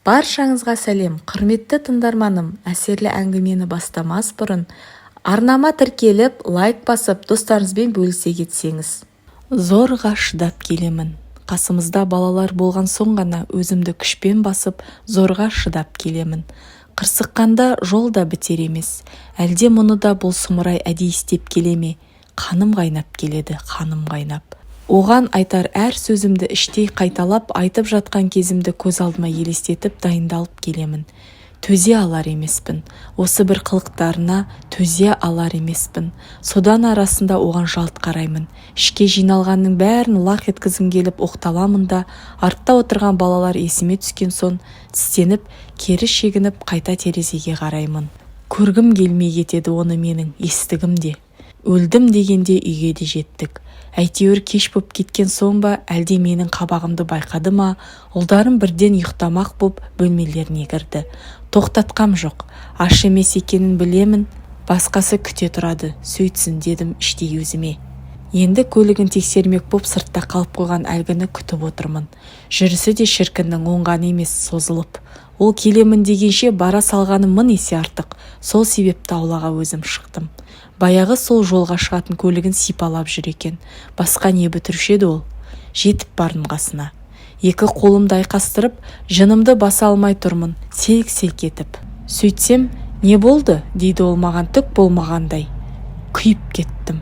Баршаңызға сәлем, құрметті тыңдарманым! Әсерлі әңгімені бастамас бұрын арнама тіркеліп, лайк басып, достарыңызбен бөлісе кетсеңіз. Зорға шыдап келемін. Қасымызда балалар болған соң ғана өзімді күшпен басып, зорға шыдап келемін. Қырсыққанда жол да бітер емес. Әлде мұны да бұл сұмырай әдейі істеп келе ме? Қаным қайнап келеді, қаным қайнап. Оған айтар әр сөзімді іштей қайталап, айтып жатқан кезімді көз алдыма елестетіп дайындалып келемін. Төзе алар емеспін. Осы бір қылықтарына төзе алар емеспін. Содан арасында оған жалт қараймын. Ішке жиналғанның бәрін лақ еткізгім келіп оқталамын да, артта отырған балалар есіме түскен соң тістеніп, кері шегініп, қайта терезеге қараймын. Көргім келмей кетеді оны менің, естігім де. Өлдім дегенде үйге де жеттік. Әйтеуір кеш боп кеткен соң ба, әлде менің қабағымды байқады ма, ұлдарым бірден ұйықтамақ боп бөлмелеріне кірді. Тоқтатқам жоқ. Аш емес екенін білемін, басқасы күте тұрады, сөйтсін дедім іштей өзіме. Енді көлігін тексермек боп сыртта қалып қойған әлгіні күтіп отырмын. Жүрісі де шіркіннің оңған емес, созылып. Ол келемін дегенше бара салғаным мың есе артық. Сол себепті аулаға өзім шықтым. Баяғы сол жолға шығатын көлігін сипалап жүр екен. Басқа не бітіруші еді ол? Жетіп бардым қасына. Екі қолымды айқастырып, жынымды баса алмай тұрмын, селк-селк етіп. Сөйтсем, «Не болды?» дейді ол маған түк болмағандай. Күйіп кеттім.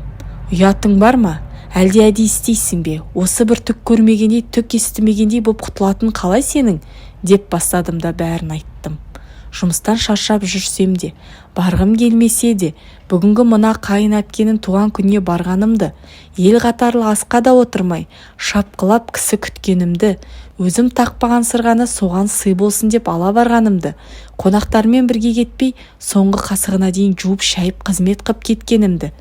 Ұятың бар ма? Әлде әдейі істейсің бе? Осы бір түк көрмегендей, түк естімегендей боп құтылатын қалай сенің? Деп бастадым да бәрін айттым. Жұмыстан шаршап жүрсем де, барғым келмесе де, бүгінгі мына қайын әпкенің туған күніне барғанымды, ел қатарлы асқа да отырмай, шапқылап кісі күткенімді, өзім тақпаған сырғаны соған сый болсын деп ала барғанымды, қонақтармен бірге кетпей, соңғы қасығына дейін жуып-шайып қызмет қып кеткенімді,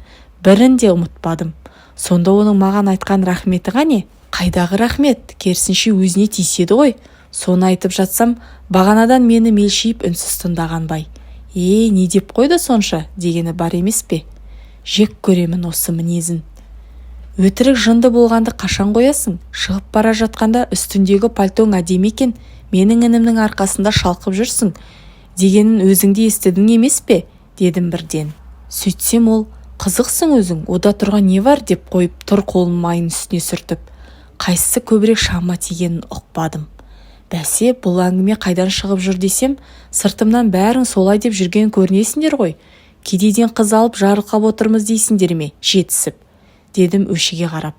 бірін де ұмытпадым. Сонда оның маған айтқан рахметі қане? Қайдағы рахмет, керісінше өзіне тиіседі ғой. Соны айтып жатсам, бағанадан мені мелшиіп үнсіз тыңдаған бай: «Е, не деп қойды сонша?» дегені бар емес пе? Жек көремін осы мінезін. Өтірік жынды болғанды қашан қоясың? Шығып бара жатқанда «Үстіндегі пальтоң әдемі екен, менің інімнің арқасында шалқып жүрсің» дегенін өзің де естідің емес пе, дедім бірден. Сөйтсем ол: «Қызықсың өзің, ода тұрған не бар?» деп қойып тұр қолын майын үстіне сүртіп. Қайсысы көбірек шама тигенін ұқпадым. Бәсе, бұл әңгіме қайдан шығып жүр десем, сыртымнан бәрің солай деп жүрген көрінесіңдер ғой. Кедейден қыз алып жарылқап отырмыз дейсіңдер ме жетісіп, дедім өшіге қарап.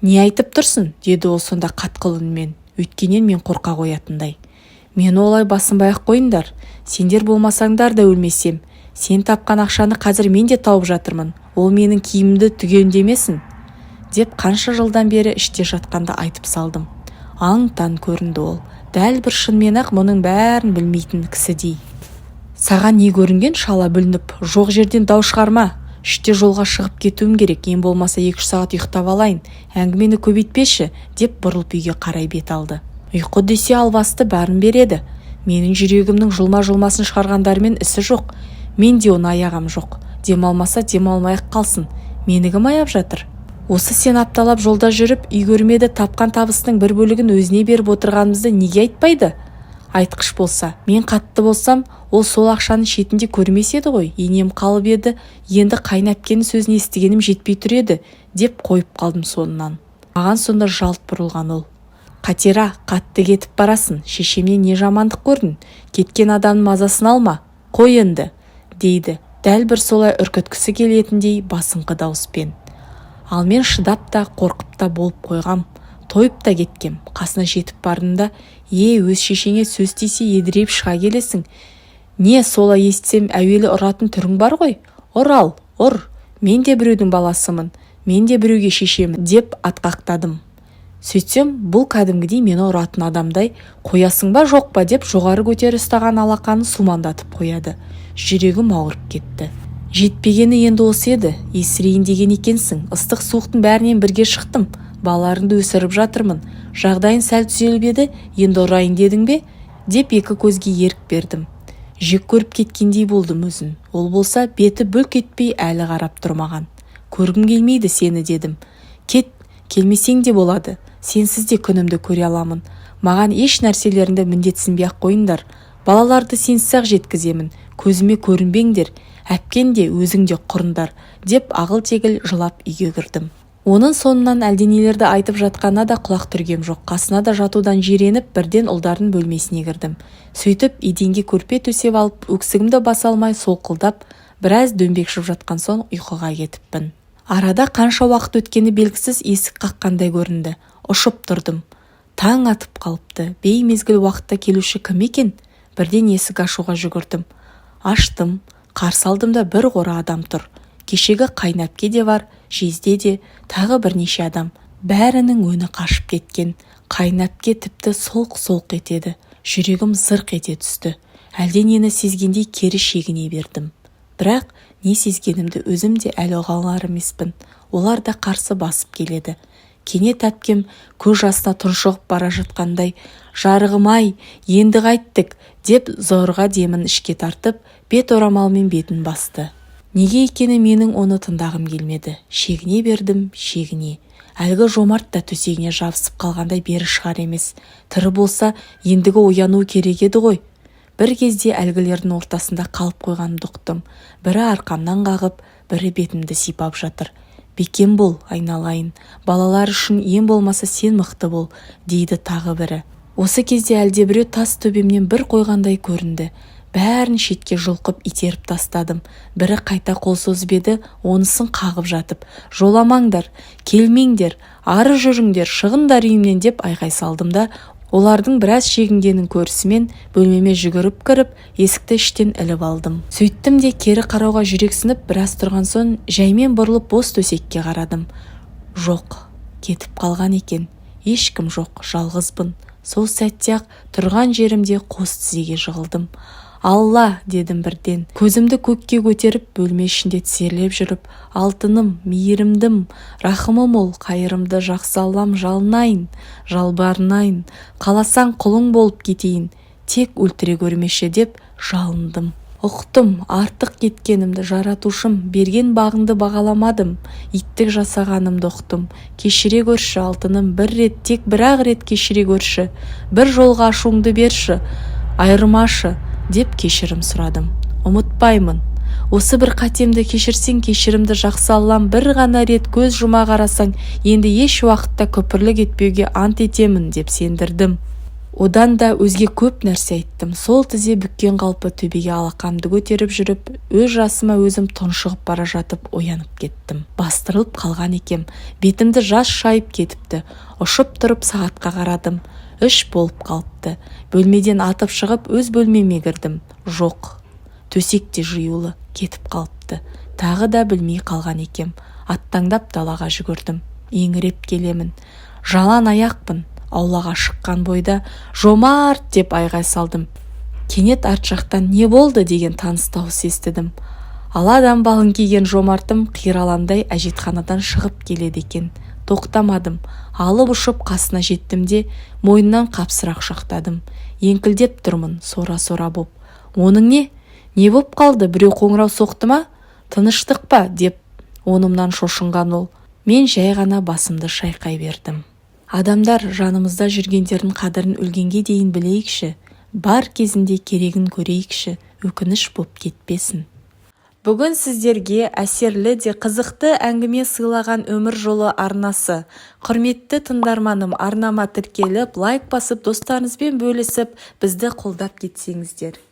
«Не айтып тұрсың?» деді ол сонда қатқыл үнмен, өйткеннен мен қорқа қоятындай. «Мені олай басынбай-ақ қойыңдар. Сендер болмасаңдар да өлмесем. Сен тапқан ақшаны қазір мен де тауып жатырмын. Ол менің киімімді түгендемесін», деп қанша жылдан бері іште жатқанды айтып салдым. Аң-таң көрінді ол. Дәл бір шынымен-ақ мұның бәрін білмейтін кісідей. «Саған не көрінген, шала бүлініп, жоқ жерден дау шығарма. 3-те жолға шығып кетуім керек, ең болмаса 2-3 сағат ұйықтап алайын. Әңгімені көбейтпеші», деп бұрылып үйге қарай бет алды. Ұйқы десе, албасты бәрін береді. Менің жүрегімнің жұлма-жұлмасын шығарғандарымен ісі жоқ. Мен де оны аяғам жоқ. Демалмаса, демалмай-ақ қалсын. Мені кім аяп жатыр? Осы сен апталап жолда жүріп, үй көрмеді, тапқан табыстың бір бөлігін өзіне беріп отырғанымызды неге айтпайды? Айтқыш болса, мен қатты болсам, ол сол ақшаның шетінде көрмес еді ғой. Енем қалып еді, енді қайын әпкенің сөзін естігенім жетпей тұр еді, деп қойып қалдым соңынан. Маған сонда жалт бұрылған ол: «Қатира, қатты кетіп барасың. Шешемнен не жамандық көрдің? Кеткен адамның мазасын алма, қой енді», дейді. Дәл бір солай үркіткісі келетіндей басыңқы дауыспен. Ал мен шыдап та, қорқып та болып қойғам, тойып та кеткем. Қасына жетіп бардым да: «Е, өз шешеңе сөз тисе, едірейіп шыға келесің. Не, солай естісем, әуелі ұратын түрің бар ғой. Ұр ал, ұр. Мен де біреудің баласымын, мен де біреуге шешемін», деп атқақтадым. Сөйтсем, бұл кәдімгідей мені ұратын адамдай: «Қоясың ба, жоқ па?» деп жоғары көтере ұстаған алақанын сумаңдатып қояды. Жүрегім ауырып кетті. Жетпегені енді осы еді. «Есірейін деген екенсің. Ыстық суықтың бәрінен бірге шықтым, балаларыңды өсіріп жатырмын. Жағдайың сәл түзеліп еді, енді ұрайын дедің бе?» деп екі көзге ерік бердім. Жек көріп кеткендей болдым өзін. Ол болса беті бүлк етпей әлі қарап тұр маған. «Көргім келмейді сені», дедім. «Кет, келмесең де болады. Сенсіз де күнімді көре аламын. Маған еш нәрселеріңді міндетсінбей-ақ қойыңдар. Балаларды сенсіз-ақ жеткіземін. Көзіме көрінбеңдер. Әпкең де, өзің де құрыңдар, деп ағыл-тегіл жылап үйге кірдім. Оның соңынан әлденелерді айтып жатқанына да құлақ түргем жоқ. Қасына да жатудан жиреніп, бірден ұлдардың бөлмесіне кірдім. Сөйтіп, еденге көрпе төсеп алып, өксігімді баса алмай солқылдап, біраз дөңбекшіп жатқан соң ұйқыға кетіппін. Арада қанша уақыт өткені белгісіз, есік қаққандай көрінді. Ұшып тұрдым. Таң атып қалыпты. Беймезгіл уақытта келуші кім екен? Бірден есік ашуға жүгірдім. Аштым. Қарсы алдымда бір қора адам тұр. Кешегі қайын әпке де бар, жезде де, тағы бірнеше адам. Бәрінің өңі қашып кеткен. Қайын әпке тіпті солқ-солқ етеді. Жүрегім зырқ ете түсті. Әлденені сезгендей кері шегіне бердім. Бірақ не сезгенімді өзім де әлі ұға алар емеспін. Олар да қарсы басып келеді. Кенет әпкем көз жасына тұншығып бара жатқандай, «Жарығым-ай, енді қайттік», деп зорға демін ішке тартып, бет орамалмен бетін басты. Неге екені менің оны тыңдағым келмеді. Шегіне бердім, шегіне. Әлгі Жомарт та төсегіне жабысып қалғандай бері шығар емес. Тірі болса, ендігі оянуы керек еді ғой. Бір кезде әлгілердің ортасында қалып қойғанымды ұқтым. Бірі арқамнан қағып, бірі бетімді сипап жатыр. «Бекем бол, айналайын, балалар үшін ең болмаса сен мықты бол», дейді тағы бірі. Осы кезде әлдебіреу тас төбемнен бір қойғандай көрінді. Бәрін шетке жұлқып итеріп тастадым. Бірі қайта қол созып еді, онысын қағып жатып, «Жоламаңдар, келмеңдер, ары жүріңдер, шығыңдар үйімнен», деп айғай салдым да, олардың біраз шегінгенін көрісімен бөлмеме жүгіріп кіріп, есікті іштен іліп алдым. Сөйттім де кері қарауға жүрексініп, біраз тұрған соң жаймен бұрылып бос төсекке қарадым. Жоқ, кетіп қалған екен. Ешкім жоқ, жалғызбын. Сол сәтте-ақ тұрған жерімде қос тізеге жығылдым. «Алла!» дедім бірден. Көзімді көкке көтеріп, бөлме ішінде тізерлеп жүріп, «Алтыным, мейірімдім, рахымы мол, қайырымды жақсы Аллам, жалынайын, жалбарынайын, қаласаң құлың болып кетейін, тек өлтіре көрмеші», деп жалындым. Ұқтым артық кеткенімді, жаратушым, берген бағыңды бағаламадым, иттік жасағанымды ұқтым. Кешіре көрші, алтыным, бір рет, тек бір-ақ рет кешіре көрші, бір жолға ашуыңды берші, айырмашы, деп кешірім сұрадым. Ұмытпаймын. Осы бір қатемді кешірсең, кешірімді жақсы Аллам, бір ғана рет көз жұма қарасаң, енді еш уақытта күпірлік етпеуге ант етемін, деп сендірдім. Одан да өзге көп нәрсе айттым. Сол тізе бүккен қалпы төбеге алақанымды көтеріп жүріп, өз жасыма өзім тұншығып бара жатып оянып кеттім. Бастырылып қалған екем. Бетімді жас шайып кетіпті. Ұшып тұрып сағатқа қарадым. 3 болып қалыпты. Бөлмеден атып шығып, өз бөлмеме кірдім. Жоқ. Төсек те жиюлы, кетіп қалыпты. Тағы да білмей қалған екем. Аттаңдап далаға жүгірдім. Еңіреп келемін. Жалаң аяқпын. Аулаға шыққан бойда «Жомарт!» деп айғай салдым. Кенет арт жақтан «Не болды?» деген таныс дауыс естідім. Ала дамбалын киген Жомартым қиралаңдай әжетханадан шығып келеді екен. Тоқтамадым. Алып ұшып қасына жеттім де, мойнынан қапсыра құшақтадым. Еңкілдеп тұрмын, сора-сора боп. «Оның не? Не боп қалды? Біреу қоңырау соқты ма? Тыныштық па?» деп онымнан шошынған ол. Мен жай ғана басымды шайқай бердім. Адамдар, жанымызда жүргендердің қадірін өлгенге дейін білейікші, бар кезінде керегін көрейікші, өкініш боп кетпесін. Бүгін сіздерге әсерлі де қызықты әңгіме сыйлаған Өмір жолы арнасы. Құрметті тыңдарманым, арнама тіркеліп, лайк басып, достарыңызбен бөлісіп, бізді қолдап кетсеңіздер.